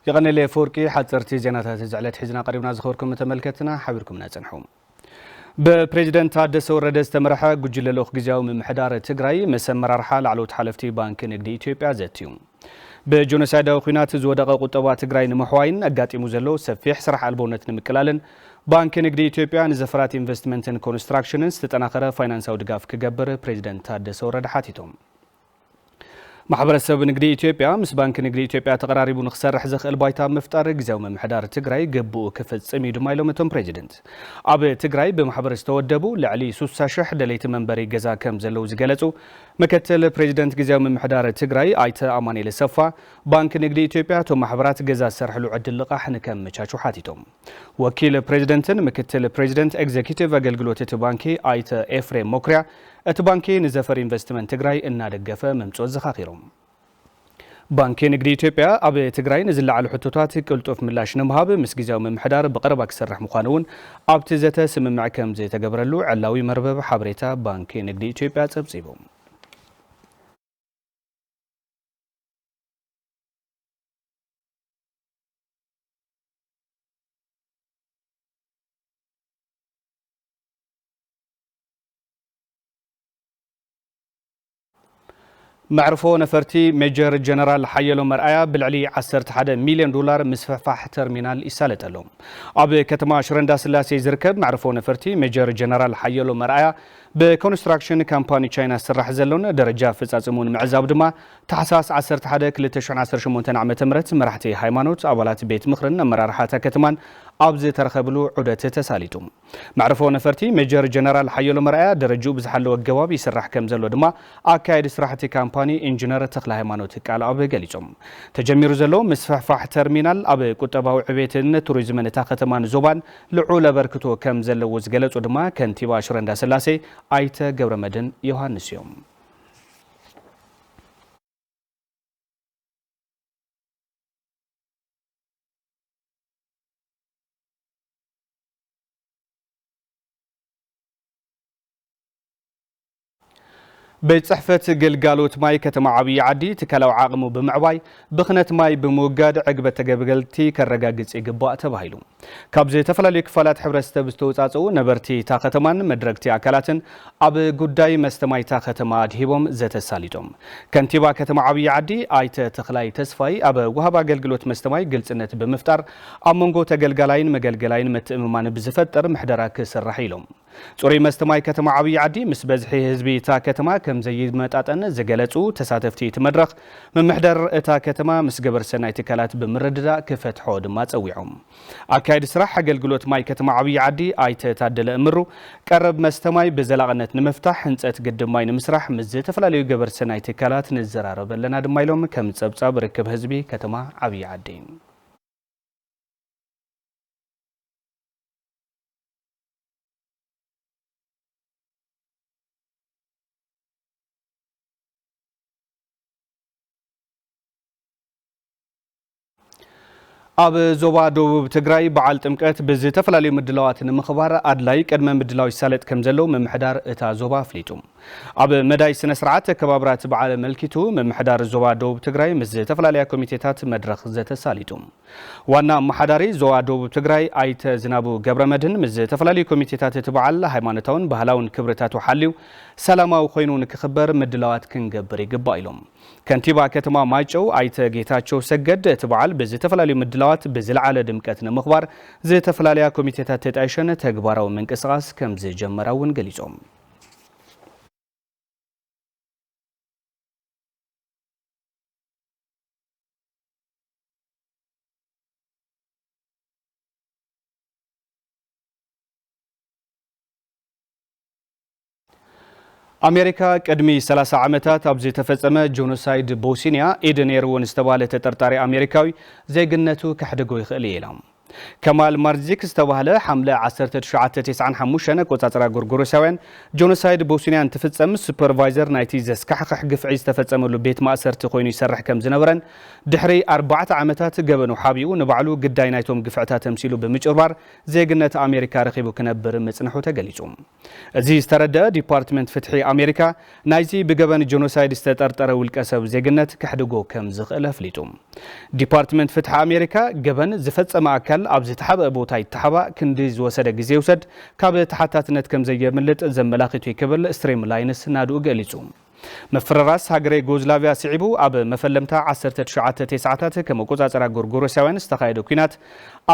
የቐነለ ኣፈወርቂ ሓፀርቲ ዜናታት እዚ ዕለት ሒዝና ቀሪብና። ዝኸበርኩም ተመልከትና ሓቢርኩምና ጽንሑ። ብፕሬዚደንት ታደሰ ወረደ ዝተመርሐ ጉጅለ ልኡኽ ግዝያዊ ምምሕዳር ትግራይ ምስ ኣመራርሓ ላዕለዎት ሓለፍቲ ባንኪ ንግዲ ኢትዮጵያ ዘትዩ። ብጆኖሳይዳዊ ኲናት ዝወደቐ ቁጠባ ትግራይ ንምሕዋይን ኣጋጢሙ ዘሎ ሰፊሕ ስራሕ ኣልቦነት ንምቅላልን ባንኪ ንግዲ ኢትዮጵያ ንዘፈራት ኢንቨስትመንትን ኮንስትራክሽንን ዝተጠናኸረ ፋይናንሳዊ ድጋፍ ክገብር ፕሬዚደንት ታደሰ ወረደ ሓቲቶም። ማሕበረሰብ ንግዲ ኢትዮጵያ ምስ ባንኪ ንግዲ ኢትዮጵያ ተቐራሪቡ ንክሰርሕ ዝኽእል ባይታ ምፍጣር ግዝያዊ ምምሕዳር ትግራይ ግቡኡ ክፍጽም እዩ ድማ ኢሎም እቶም ፕሬዚደንት። ኣብ ትግራይ ብማሕበር ዝተወደቡ ልዕሊ ሱሳ ሽሕ ደለይቲ መንበሪ ገዛ ከም ዘለዉ ዝገለጹ ምክትል ፕሬዚደንት ግዝያዊ ምምሕዳር ትግራይ ኣይተ ኣማኑኤል ሰፋ፣ ባንኪ ንግዲ ኢትዮጵያ እቶም ማሕበራት ገዛ ዝሰርሕሉ ዕድል ልቓሕ ንከመቻቹ ሓቲቶም። ወኪል ፕሬዚደንትን ምክትል ፕሬዚደንት ኤግዜኪቲቭ ኣገልግሎት እቲ ባንኪ ኣይተ ኤፍሬም መኩርያ፣ እቲ ባንኪ ንዘፈር ኢንቨስትመንት ትግራይ እናደገፈ ምምፅኡ ኣዘኻኺሮም። ባንኪ ንግዲ ኢትዮጵያ ኣብ ትግራይ ንዝለዓሉ ሕቶታት ቅልጡፍ ምላሽ ንምሃብ ምስ ግዝያዊ ምምሕዳር ብቐረባ ክሰርሕ ምዃኑ እውን ኣብቲ ዘተ ስምምዕ ከም ዝተገበረሉ ዕላዊ መርበብ ሓበሬታ ባንኪ ንግዲ ኢትዮጵያ ጸብጺቡ። መዕርፎ ነፈርቲ ሜጀር ጀነራል ሓየሎም ኣርኣያ ብልዕሊ ዓሰርተ ሓደ ሚልዮን ዶላር ምስፍሕፋሕ ተርሚናል ይሳለጥ ኣሎ። ኣብ ከተማ ሽረ እንዳስላሴ ዝርከብ መዕርፎ ነፈርቲ ሜጀር ጀነራል ሓየሎም ኣርኣያ ብኮንስትራክሽን ካምፓኒ ቻይና ዝስራሕ ዘሎን ደረጃ ኣፈጻጽምኡ ንምዕዛብ ድማ ታሕሳስ ዓሰርተ ሓደ ክልተ ሽሕን ዓሰርተ ሸሞንተን ዓመተ ምህረት መራሕቲ ሃይማኖት፣ ኣባላት ቤት ምኽርን ኣመራርሓ እታ ከተማን ኣብ ዝተረኸብሉ ዑደት ተሳሊጡ። መዕርፎ ነፈርቲ ሜጀር ጀነራል ሓየሎም ኣርኣያ ደረጅኡ ብዝሓለወ ኣገባብ ይስራሕ ከም ዘሎ ድማ ኣካያዲ ስራሕ እቲ ካምፓኒ ኢንጂነር ተኽለ ሃይማኖት ቃልኣብ ገሊጾም። ተጀሚሩ ዘሎ ምስፍሕፋሕ ተርሚናል ኣብ ቁጠባዊ ዕቤትን ቱሪዝምን እታ ከተማን ዞባን ልዑል ኣበርክቶ ከም ዘለዎ ዝገለጹ ድማ ከንቲባ ሽረ እንዳስላሴ ኣይተ ገብረመድህን ዮሃንስ እዮም። ቤት ጽሕፈት ግልጋሎት ማይ ከተማ ዓብዪ ዓዲ ትካላዊ ዓቕሙ ብምዕባይ ብኽነት ማይ ብምውጋድ ዕግበት ተገልገልቲ ከረጋግጽ ይግባእ ተባሂሉ። ካብ ዝተፈላለዩ ክፋላት ሕብረተሰብ ዝተውጻጽኡ ነበርቲ እታ ከተማን መድረግቲ ኣካላትን ኣብ ጉዳይ መስተ ማይ እታ ከተማ ኣድሂቦም ዘተሳሊጦም። ከንቲባ ከተማ ዓብዪ ዓዲ ኣይተ ተኽላይ ተስፋይ ኣብ ወሃቢ ኣገልግሎት መስተ ማይ ግልጽነት ብምፍጣር ኣብ መንጎ ተገልጋላይን መገልገላይን ምትእምማን ብዝፈጥር ምሕደራ ክስራሕ ኢሎም። ጽሩይ መስተ ማይ ከተማ ዓብዪ ዓዲ ምስ በዝሒ ህዝቢ እታ ከተማ ከም ዘይመጣጠን ዝገለጹ ተሳተፍቲ እቲ መድረኽ፣ ምምሕዳር እታ ከተማ ምስ ገበር ሰናይ ትካላት ብምርድዳእ ክፈትሖ ድማ ጸዊዖም። ኣካያዲ ስራሕ ኣገልግሎት ማይ ከተማ ዓብዪ ዓዲ ኣይተ ታደለ እምሩ፣ ቀረብ መስተ ማይ ብዘላቕነት ንምፍታሕ ህንጸት ግድብ ማይ ንምስራሕ ምስ ዝተፈላለዩ ገበር ሰናይ ትካላት ንዘራረብ ኣለና ድማ ኢሎም ከም ጸብጻብ ርክብ ህዝቢ ከተማ ዓብዪ ዓዲ። ኣብ ዞባ ደቡብ ትግራይ በዓል ጥምቀት ብዝተፈላለዩ ምድላዋት ንምኽባር ኣድላይ ቅድመ ምድላው ይሳለጥ ከም ዘሎ ምምሕዳር እታ ዞባ ኣፍሊጡ። ኣብ መዳይ ስነ ስርዓት ኣከባብራ እቲ በዓል ኣመልኪቱ ምምሕዳር ዞባ ደቡብ ትግራይ ምስ ዝተፈላለያ ኮሚቴታት መድረኽ ዘተሳሊጡ። ዋና ኣመሓዳሪ ዞባ ደቡብ ትግራይ ኣይተ ዝናቡ ገብረመድህን ምስ ዝተፈላለዩ ኮሚቴታት እቲ በዓል ሃይማኖታውን ባህላውን ክብርታቱ ሓልዩ ሰላማዊ ኮይኑ ንክኽበር ምድላዋት ክንገብር ይግባእ ኢሎም። ከንቲባ ከተማ ማይጨው ኣይተ ጌታቸው ሰገድ እቲ በዓል ብዝተፈላለዩ ምድላዋት ብዝለዓለ ድምቀት ንምኽባር ዝተፈላለያ ኮሚቴታት ተጣይሸን ተግባራዊ ምንቅስቓስ ከም ዝጀመራ እውን ገሊጾም። ኣሜሪካ ቅድሚ ሰላሳ ዓመታት ኣብ ዝተፈጸመ ጆኖሳይድ ቦስንያ ኢደን ኤርወን ዝተባህለ ተጠርጣሪ ኣሜሪካዊ ዜግነቱ ከሕድጎ ይኽእል እየ ኢላ። ከማል ማርዚክ ዝተባህለ ሓምለ ዓሰርተ ትሽዓተ ተስዓን ሓሙሽተን ኣቆጻጽራ ጎርጎሮሳውያን ጆኖሳይድ ቦስንያ እንትፍጸም ሱፐርቫይዘር ናይቲ ዘስካሕኽሕ ግፍዒ ዝተፈጸመሉ ቤት ማእሰርቲ ኮይኑ ይሰርሕ ከም ዝነበረን ድሕሪ ኣርባዕተ ዓመታት ገበኑ ሓቢኡ ንባዕሉ ግዳይ ናይቶም ግፍዕታት ተምሲሉ ብምጭርባር ዜግነት ኣሜሪካ ረኺቡ ክነብር ምጽንሑ ተገሊጹ። እዚ ዝተረደአ ዲፓርትመንት ፍትሒ ኣሜሪካ ናይዚ ብገበን ጆኖሳይድ ዝተጠርጠረ ውልቀ ሰብ ዜግነት ከሕድጎ ከም ዝኽእል ኣፍሊጡ። ዲፓርትመንት ፍትሒ ኣሜሪካ ገበን ዝፈጸመ ኣካል ኣብ ዝተሓብአ ቦታ ይተሓባእ፣ ክንዲ ዝወሰደ ግዜ ይውሰድ፣ ካብ ተሓታትነት ከም ዘየምልጥ ዘመላኺቱ እዩ ክብል ስትሪም ላይንስ ናድኡ ገሊጹ። ምፍርራስ ሃገረ ዩጎዝላቪያ ስዒቡ ኣብ መፈለምታ ዓሰርተ ትሽዓተ ተስዓታት ከም ኣቆጻጽራ ጎርጎሮሳውያን ዝተኻየደ ኲናት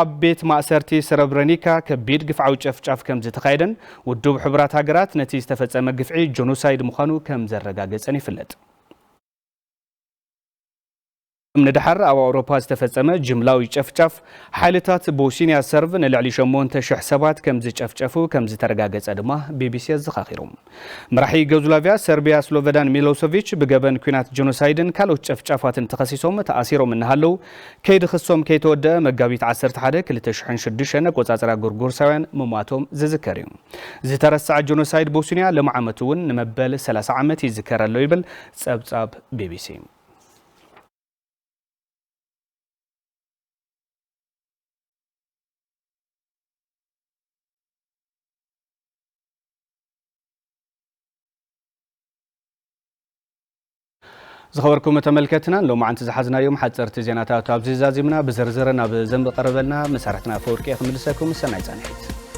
ኣብ ቤት ማእሰርቲ ስረብረኒካ ከቢድ ግፍዓዊ ጨፍጫፍ ከም ዝተኻየደን ውድብ ሕቡራት ሃገራት ነቲ ዝተፈጸመ ግፍዒ ጆኖሳይድ ምዃኑ ከም ዘረጋገጸን ይፍለጥ። ንድሓር ኣብ ኣውሮፓ ዝተፈጸመ ጅምላዊ ጨፍጫፍ ሓይልታት ቦስንያ ሰርብ ንልዕሊ ሸሞንተ ሽሕ ሰባት ከም ዝጨፍጨፉ ከም ዝተረጋገጸ ድማ ቢቢሲ ኣዘኻኺሩ። መራሒ ዩጎዝላቪያ ሰርቢያ ስሎቨዳን ሚሎሶቪች ብገበን ኲናት ጆኖሳይድን ካልኦት ጨፍጫፋትን ተኸሲሶም ተኣሲሮም እናሃለዉ ከይዲ ክሶም ከይተወደአ መጋቢት ዓሰርተ ሓደ ክልተ ሽሕን ሽዱሽተን ኣቆጻጽራ ጎርጎርሳውያን ምሟቶም ዝዝከር እዩ። ዝተረስዐ ጆኖሳይድ ቦስንያ ሎም ዓመት እውን ንመበል ሰላሳ ዓመት ይዝከር ኣሎ ይብል ጸብጻብ ቢቢሲ። ዝኸበርኩም ተመልከትና ንሎማዓንቲ ዝሓዝናዮም ሓፀርቲ ዜናታት ኣብዚ ዛዚምና ብዝርዝር ናብ ዘንቢ ቀረበልና መሳርሕትና ፈወርቂ ክምልሰኩም ሰናይ ፃንሒት።